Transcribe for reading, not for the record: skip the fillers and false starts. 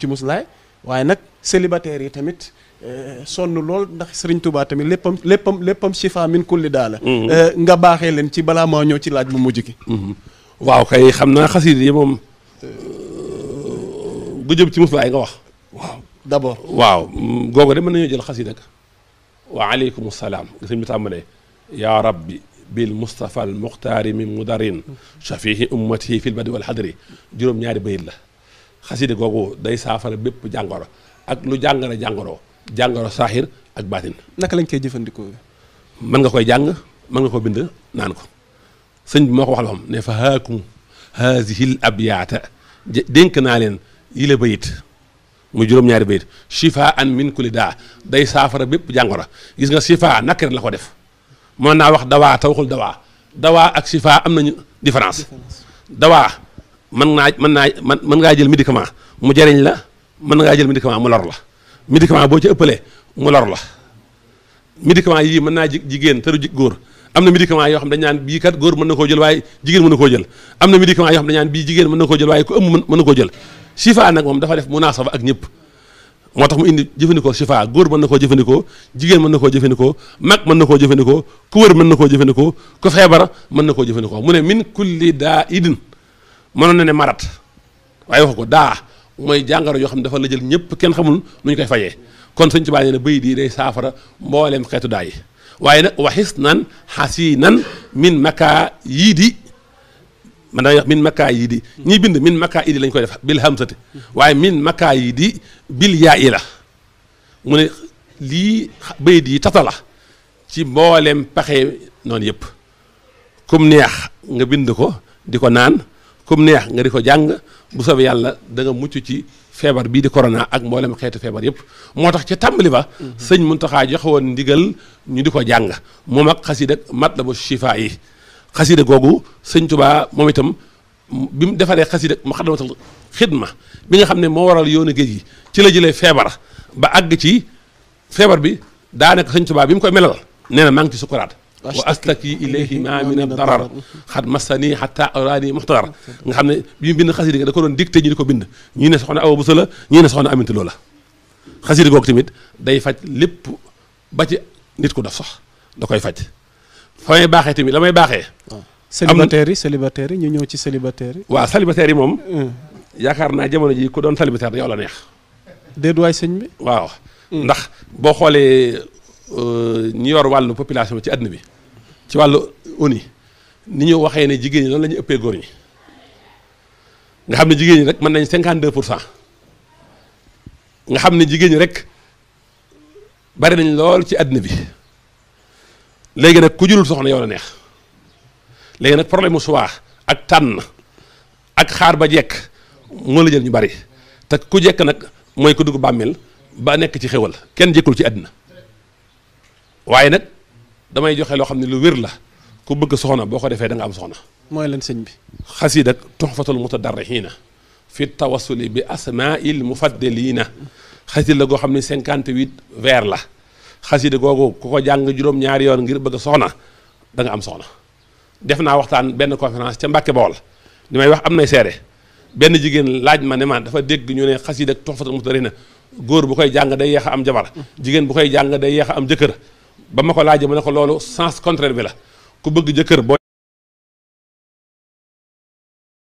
ci muslaay waaye nag célibataire yi tamit sonn lool ndax Serigne Touba tamit léppam shifa min kulli daala nga baaxee leen ci balaa maa ñëw ci laaj bu mujj ki waaw kay xam naa xasida yi moom gu jëm ci muslaay nga wax waaw d'abord waaw googu de mën nañoo jël xasida ka wa aleykum salaam nga sëñ bi tàmbalee yaa rabbi bil mustafa al muxtaari min mudarin shafihi ummatihi fil badi wal hadri juróom-ñaari bayit la xasida googu day saafara bépp jàngoro ak lu jàngoro saaxir ak baatin naka lañ koy jëfandikoo mën nga koy jàng mën nga ko bind naan ko sëñ bi moo ko wax la xam ne fa haakum haazihil abyaata dénk naa leen yi la bayit muy juróom-ñaari bayit shifaan min kulli daa day saafara bépp jàngoro gis nga shifa nakar la ko def mën naa wax dawaa te waxul dawaa ak shifa am nañu différence dawaa mën ngaa jël médicament mu jariñ la mën ngaa jël médicament mu lor la médicament boo ci ëppalee mu lor la médicament yii mën naa jigéen te du jig góor am na médicament yoo xam dañ naan bii kat góor mën na koo jël waaye jigéen mën na koo jël am na médicament yoo xam dañ naan bii jigéen mën na koo jël waaye ku ëmb mën na koo jël shifa nag moom dafa def munaasaba ak ñëpp moo tax mu indi jëfandikoo shifa góor mën na koo jëfandikoo jigéen mën na koo jëfandikoo mag mën na koo jëfandikoo ku wër mën na koo jëfandikoo ku feebar mën na koo jëfandikoo mu ne min kulli daa idin mënoon na ne marat waaye wax ko daa mooy jàngoro yoo xam ne dafa la jël ñëpp kenn xamul nu ñu koy fajee kon sëñ Tuubaa nee na bayit yi day saafara mbooleem xeetu daa yi waaye nag waxis nan xasinan min maka yii di man da wax min maka yii di ñiy bind min maka yii di lañ koy def bil hamsati waaye min maka yii di bil yaa i la mu ne lii bayit yi tata la ci mbooleem paxe noonu yëpp kum neex nga bind ko di ko naan kum neex nga di ko jàng bu soobee yàlla da nga mucc ci feebar bii di corona ak mboolem xeetu feebar yëpp moo tax ca tàmbali ba sëñ Muntaxa joxe woon ndigal ñu di ko jàng moom ak xasida Matlabu Chifa yi xasida googu sëñ Tuubaa moom itam bi mu defaree xasida Muxaddamatul Xidma bi nga xam ne moo waral yoonu géej gi ci la jëlee feebar ba àgg ci feebar bi daanaka sëñ Tuubaa bi mu koy melal nee na maa ngi ci sukuraat wa astaki ilayhi ma min ad-darar xat massani hatta awraani muxtadar nga xam ne bi mu bind xasida da ko doon dicté ñu di ko bind ñii ne soxna Awa Buso la ñii ne soxna Aminta Lo la xasida googu tamit day faj lépp ba ci nit ku def sax da koy faj fa may baaxee tamit la may baaxee célibataire yi ñu ñëw ci célibataire yi waaw célibataire yi moom yaakaar naa jamono ji ku doon célibataire yow la neex déet waay sëñ bi waaw ndax boo xoolee ñi yor wàllu population ci àdduna bi ci wàllu ONU ni ñu waxee ne jigéen ñi noonu la ñu ëppee góor ñi nga xam ne jigéen ñi rek mën nañ 52% nga xam ne jigéen ñi rek bari nañ lool ci àdduna bi léegi nag ku jurul soxna yow la neex léegi nag problème mu choix ak tànn ak xaar ba jekk moo la jël ñu bari te ku jekk nag mooy ku dugg bàmmeel ba nekk ci xéwal kenn jekkul ci àdduna waaye nag damay joxe loo xam ne lu wér la ku bëgg soxna boo ko defee da nga am soxna mooy leen sëñ bi xasida tuxfatul mutadarrihiina fi tawassuli bi asmail mufaddaliina xasida la goo xam ne 58 vers la xasida googu ku ko jàng juróom-ñaari yoon ngir bëgg soxna da nga am soxna def naa waxtaan benn conférence ca Mbàkke Bawol li may wax am nay seere benn jigéen laaj ma ne ma dafa dégg ñu ne xasida tuxfatul mutadarrihiina góor bu koy jàng day yeex a am jabar jigéen bu koy jàng day yeex a am jëkkër ba ma ko laajee ma ne ko loolu sens contraire bi la ku bëgg jëkkër boo